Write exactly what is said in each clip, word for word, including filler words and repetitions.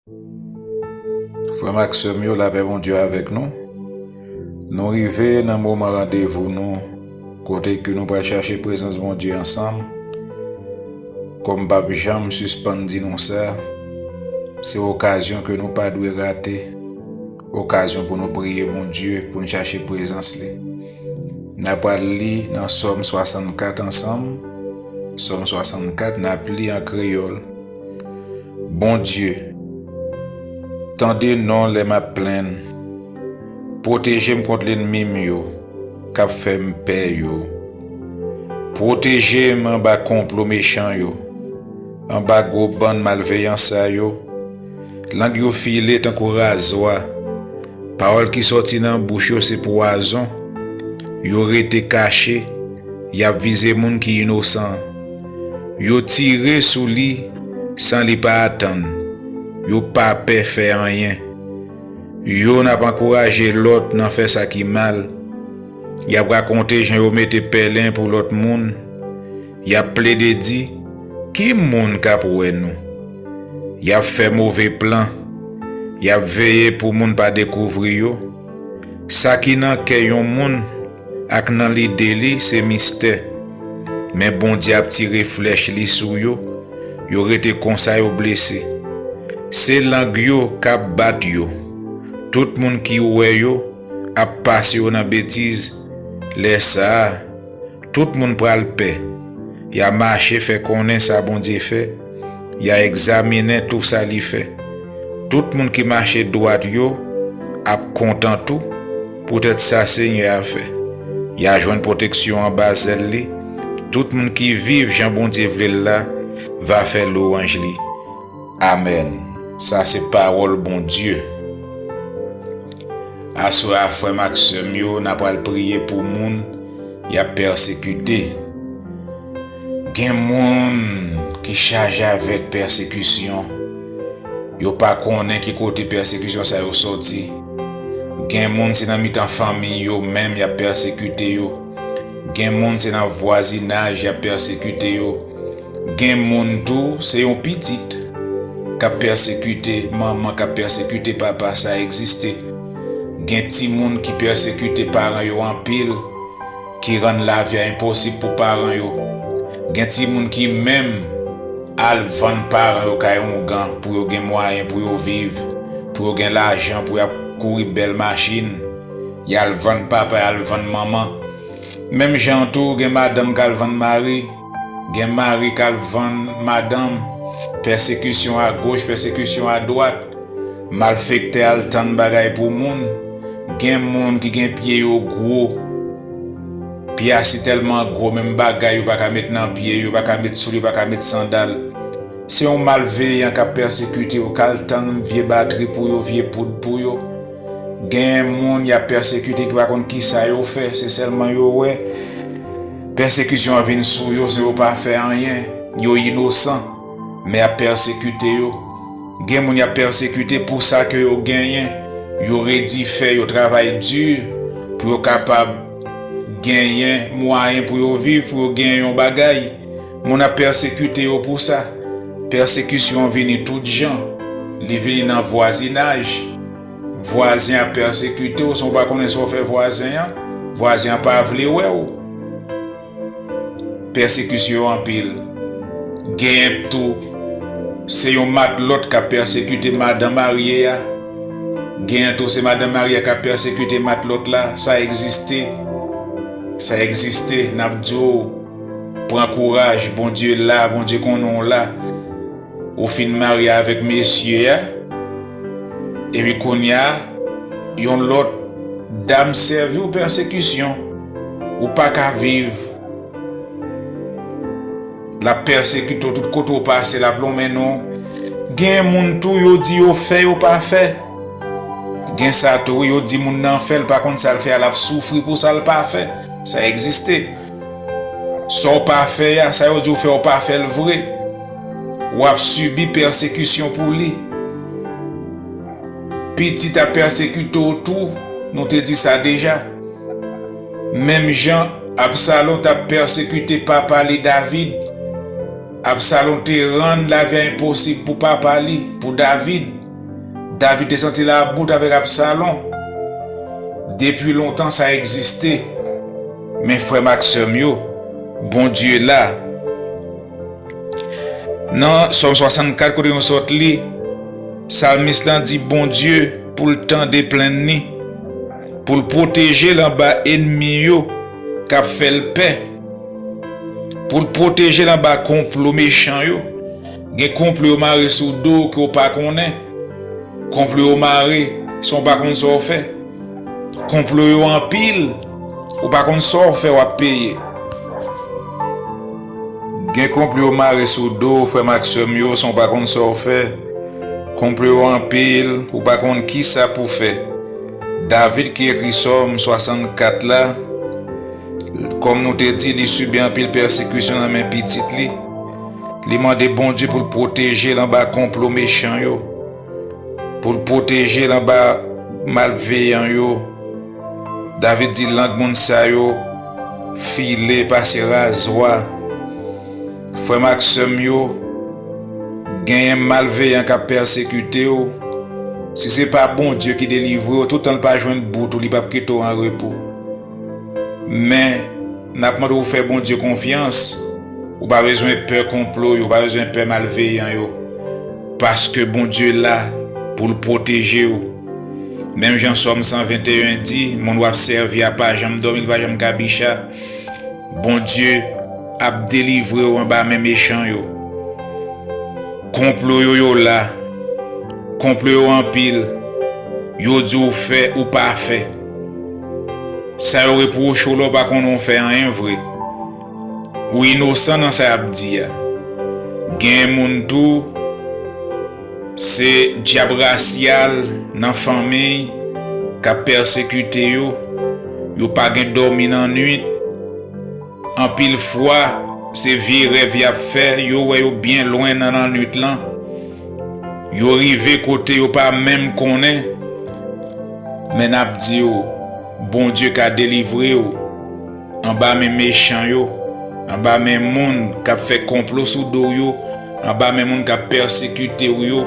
Frè m ak sè m yo, lapè Bondye avèk nou. Nou rive nan moman randevou nou, kote ke nou pral chache prezans Bondye ansanm. Kòm m p ap janm sispann di nou sa, se okazyon ke nou pa dwe rate, okazyon pou nou priye Bondye, pou n chache prezans li. N a pral li nan Sòm swasannkat ansanm. Sòm swasannkat, n ap li an kreyòl. Bondye, tande non lè m ap plenn. Pwoteje m kont lènmi m yo, k ap fè m pè yo. Pwoteje m anba konplo mechan yo, anba gwo bann malveyan sa yo. Lang yo file tankou razwa. Pawòl ki sòti nan bouch yo se pwazon. Yo rete kache, y ap vize moun ki inosan. Yo tire sou li san li pa atann. Yo pa pè fè anyen. Youn ap ankouraje lòt nan fè sa ki mal. Y ap rakonte jan yo mete pèlen pou lòt moun. Y ap plede di, "Ki moun k ap wè nou?" Y ap fè move plan. Y ap veye pou moun pa dekouvri yo. Sa ki nan kè yon moun ak nan lide li se mistè. Men Bondye ap tire flèch li sou yo. Yo rete konsa, yo blese. Se lang yo k ap bat yo. Tout moun ki wè yo ap pase yo nan betiz. Lè sa a, tout moun pral pè. Y a mache fè konnen sa Bondye fè. Y a egzaminen tou sa li fè. Tout moun ki mache dwat yo ap kontan tou, poutèt sa Senyè a fè. Y a jwenn pwoteksyon anba zèl li. Tout moun ki viv jan Bondye vle l la va fè lwanj li. Amèn. Sa se pawòl Bondye. Aswè a, frè m ak sè m yo, n a pral priye pou moun y ap pèsekite. Gen moun ki chaje avèk pèsekisyon. Yo pa konnen ki kote pèsekisyon sa yo soti. Gen moun se nan mitan fanmi yo menm y ap pèsekite yo. Gen moun se nan vwazinaj y ap pèsekite yo. Gen moun tou se yon pitit k ap pèsekite manman, k ap pèsekite papa, sa egziste. Gen timoun ki pèsekite paran yo anpil, ki rann lavi a enposib pou paran yo. Gen timoun ki menm al vann paran yo kay oungan pou yo gen mwayen pou yo viv, pou yo gen lajan pou y ap kouri bèl machin. Y al vann papa, y al vann manman. Menm jan tou, gen madanm k al vann mari, gen mari k al vann madanm. Pèsekisyon agoch, pèsekisyon adwat. Malfektè al tann bagay pou moun. Gen moun ki gen pye yo gwo. Pye a si tèlman gwo, menm bagay yo pa ka met nan pye yo, yo pa ka met soulye, yo pa ka met sandal. Se yon malveyan k ap pèsekite yo, k al tann vye batri pou yo, vye poud pou yo. Gen moun y ap pèsekite ki pa konn kisa yo fè, se sèlman yo wè. Pèsekisyon an vin sou yo san yo pa fè anyen. Yo inosan, men y ap pèsekite yo. Gen moun y ap pèsekite pou sa ke yo genyen. Yo redi fè, yo travay di pou yo kapab genyen mwayen pou yo viv, pou yo genyen yon bagay. Moun ap pèsekite yo pou sa. Pèsekisyon vini tout jan. Li vini nan vwazinaj. Vwazen ap pèsekite w san w pa konnen sa w fè vwazen an. Vwazen an pa vle wè w. Pèsekisyon yo anpil. Genyen tou, se yon matlòt k ap pèsekite madan marye a. Genyen tou, se madan marye a k ap pèsekite matlòt la. Sa egziste. Sa egziste. N ap di w, pran kouraj, Bondye la, Bondye konnen w la. Ou fin marye avèk mesye a, epi kounye a, yon lòt dam sèvi w pèsekisyon. Ou pa ka viv. L ap pèsekite w tout kote w pase, l ap lonmen non w. Gen moun tou, yo di yo fè, yo pa fè. Gen sa tou, wi, yo di moun nan fè, l pa konn sa l fè a, l ap soufri pou sa l pa fè. Sa egziste. Sa w pa fè a, sa yo di w fè, w pa fè l vre. W ap sibi pèsekisyon pou li. Pitit ap pèsekite w tou, nou te di sa deja. Menm jan Absalon t ap pèsekite papa li David, Absalon te rann lavi a enposib pou papa li, pou David. David te santi l about avèk Absalon. Depi lontan sa egziste. Men frè m ak sè m yo, Bondye la. Nan Sòm swasannkat kote nou sot li, salmis lan di Bondye pou l tande plenn li, pou l pwoteje l anba ènmi yo k ap fè l pè, pou l pwoteje l anba konplo mechan yo. Gen konplo yo mare sou do w ke w pa konnen. Konplo yo mare san w pa konn sa w fè. Konplo yo anpil, ou pa konn sa w fè w ap peye. Gen konplo yo mare sou do w, frè m ak sè m yo, san w pa konn sa w fè. Konplo yo anpil, ou pa konn kisa pou fè. David ki ekri Sòm swasannkat la, kòm nou te di, li sibi anpil pèsekisyon nan men pitit li. Li mande Bondye pou l pwoteje l anba konplo mechan yo, pou l pwoteje l anba malveyan yo. David di lang moun sa yo file pase razwa. Frè m ak sè m yo, genyen malveyan k ap pèsekite w. Si se pa Bondye ki delivre w, toutan l pa jwenn bout ou, li p ap kite w an repo. Men, n ap mande w fè Bondye konfyans. Ou pa bezwen pè konplo yo, ou pa bezwen pè malveyan yo. Paske Bondye la pou l pwoteje w. Menm jan Sòm san venteyen di, moun w ap sèvi a pa janm dòmi, li pa janm kabicha. Bondye ap delivre w anba men mechan yo. Konplo yo, yo la. Konplo yo anpil. Yo di w fè, ou pa fè. Sa yo repwoche w la, ou pa konnen w fè anyen vre. Ou inosan nan sa y ap di a. Gen moun tou, se dyab rasyal nan fanmi k ap pèsekite yo. Yo pa gen dòmi nan nwit. Anpil fwa, se vye rèv y ap fè, yo wè yo byen lwen nan lannwit lan. Yo rive kote yo pa menm konnen. Men n ap di w, Bondye ka delivre w anba men mechan yo, anba men moun k ap fè konplo sou do w yo, anba men moun k ap pèsekite w yo,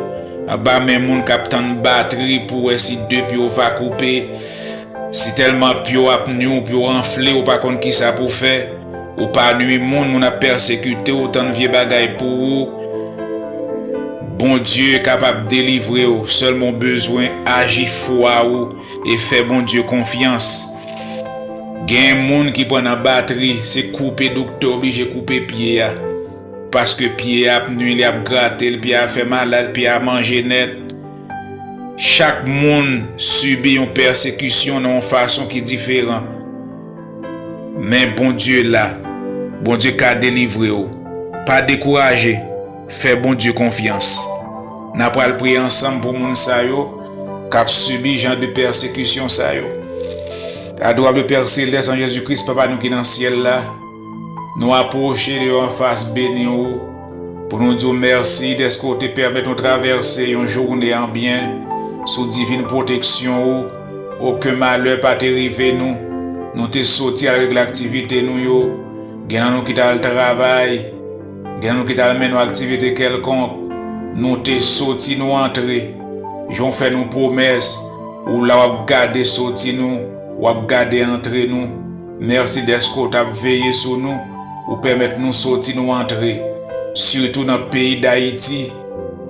anba men moun k ap tann batri pou wè si de pye w va koupe. Si tèlman pye w ap nwi w, pye w anfle, ou pa konn kisa pou w fè, ou pa nwi moun, moun ap pèsekite w, tann vye bagay pou ou. Bondye kapab delivre w, sèlman w bezwen aji fwa ou e fè Bondye konfyans. Gen moun ki pran nan batri, se koupe doktè oblije koupe pye a. Paske pye a ap nwi, li ap grate l, pye a fè malad, pye a manje nèt. Chak moun sibi yon pèsekisyon nan yon fason ki diferan. Men Bondye la. Bondye ka delivre w. Pa dekouraje. Fè Bondye konfyans. N a pral priye ansanm pou moun sa yo k ap sibi jan de pèsekisyon sa yo. Adorab e Pè Selès, an Jezi Kris, Papa nou ki nan syèl la, nou apwoche devan fas beni w pou nou di w mèsi dèske w te pèmèt nou travèse yon jounen an byen sou divin pwoteksyon w. Okenn malè pa te rive nou. Nou te soti al regle aktivite nou yo. Gen nan nou ki t al travay. Gen nan nou ki t al mennen yon aktivite kèlkonk. Nou te soti, nou antre. Jan w fè nou pwomès, ou la w ap gade soti nou, w ap gade antre nou. Mèsi dèske w t ap veye sou nou, ou pèmèt nou soti, nou antre. Sitou nan peyi Dayiti,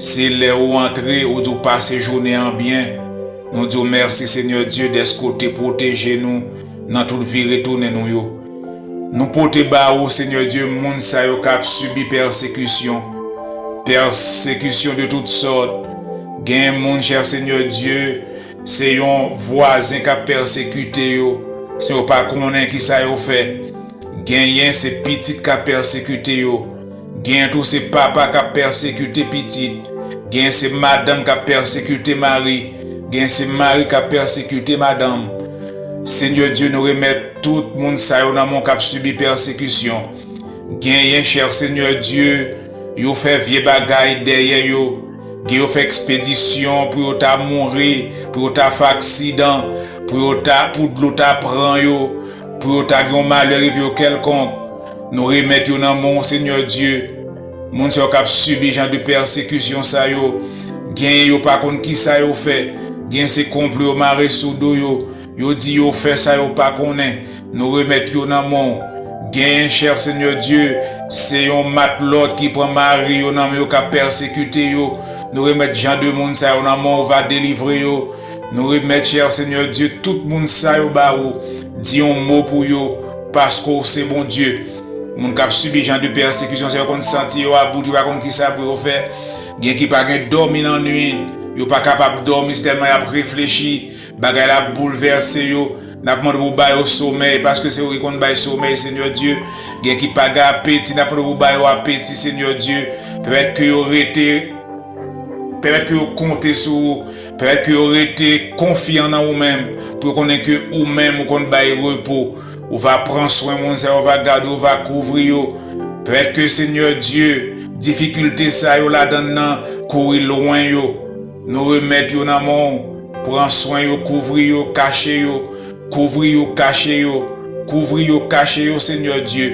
se lè ou antre, ou di w pase jounen an byen. Nou di w mèsi, Senyè Dye, dèske w te pwoteje nou nan tout vire tounen nou yo. Nou pote ba ou, Senyè Dye, moun sa yo k ap sibi pèsekisyon. Pèsekisyon de tout sòt. Gen moun, chè Senyè Dye, se yon vwazen k ap pèsekite yo, san yo pa konnen kisa yo fè. Genyen se pitit k ap pèsekite yo. Genyen tou se papa k ap pèsekite pitit. Genyen se madanm k ap pèsekite mari. Genyen se mari k ap pèsekite madanm. Senyè Dye, nou remèt tout moun sa yo nan men w k ap sibi pèsekisyon. Genyen, chè Senyè Dye, yo fè vye bagay dèyè yo. Gen yo fè ekspedisyon pou yo ta mouri, pou yo ta fè aksidan, pou yo ta, pou dlo ta pran yo, pou yo ta gen yon malè rive yo kèlkonk. Nou remèt yo nan men w, Senyè Dye. Moun sa yo k ap sibi jan de pèsekisyon sa yo, Genyen yo pa konn kisa yo fè. Genyen se konplo yo mare sou do yo. Yo di yo fè sa yo pa konnen. Nou remèt yo nan men w. Genyen, chè Senyè Dye, se yon matlòt ki pran mari yo nan men yo, k ap pèsekite yo. Nou remèt jan de moun sa yo nan men w, ou va delivre yo. Nou remèt, chè Senyè Dye, tout moun sa yo ba ou. Di yon mo pou yo, paske w se Bondye. Moun k ap sibi jan de pèsekisyon sa yo konn santi yo about, yo pa konn kisa pou yo fè. Gen ki pa gen dòmi nan nwit, yo pa kapab dòmi, se tèlman y ap reflechi, bagay la ap boulvèse yo. N ap mande pou w ba yo somèy, paske se ou ki konn bay somèy, Senyè Dye. Gen ki pa gen apeti, n ap mande pou w ba yo apeti, Senyè Dye. Pèmèt ke yo rete, pèmèt ke yo konte sou ou, pèmèt ke yo rete konfyan nan ou menm, pou yo konnen ke ou menm ou konn bay repo. Ou va pran swen moun sa yo, ou va gade yo, ou va kouvri yo. Pèmèt ke, Senyè Dye, difikilte sa yo ladan l nan kouri lwen yo. Nou remèt yo nan men w. Pran swen yo, kouvri yo, kache yo. Kouvri yo, kache yo. Kouvri yo, kache yo, Senyè Dye.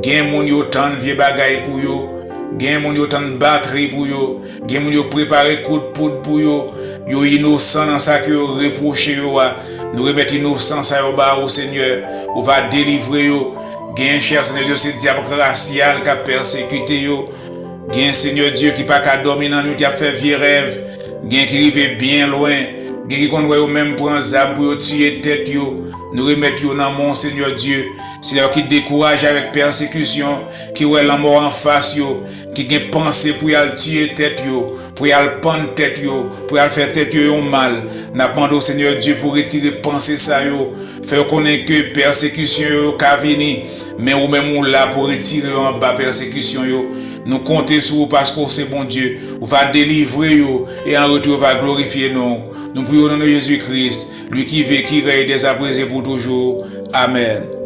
Gen moun yo tann vye bagay pou yo. Gen moun yo tann batri pou yo. Gen moun yo prepare kout poud pou yo. Yo inosan nan sa ke yo repwoche yo a. Nou remèt inosans sa yo ba ou, Senyè. Ou va delivre yo. Gen, chè Senyè Dye, se dyab rasyal k ap pèsekite yo. Gen, Senyè Dye, ki pa ka dòmi nan nwit, y ap fè vye rèv. Gen ki rive byen lwen. Gen ki konn wè yo menm pran zam pou yo tiye tèt yo. Nou remèt yo nan men w, Senyè Dye. Se yo ki dekouraje avèk pèsekisyon, ki wè lanmò anfas yo, ki gen panse pou y al tiye tèt yo, pou y al pann tèt yo, pou y al fè tèt yo yon mal. N ap mande w, Senyè Dye, pou retire panse sa yo. Fè yo konnen ke pèsekisyon yo ka vini, men ou menm ou la pou retire yo anba pèsekisyon yo. Nou konte sou ou paske w se Bondye. Ou va delivre yo, e an retou yo va glorifye non w. Nou priye o non de Jezi Kris, li ki viv, ki règne dèzaprézé pou toujou. Amèn.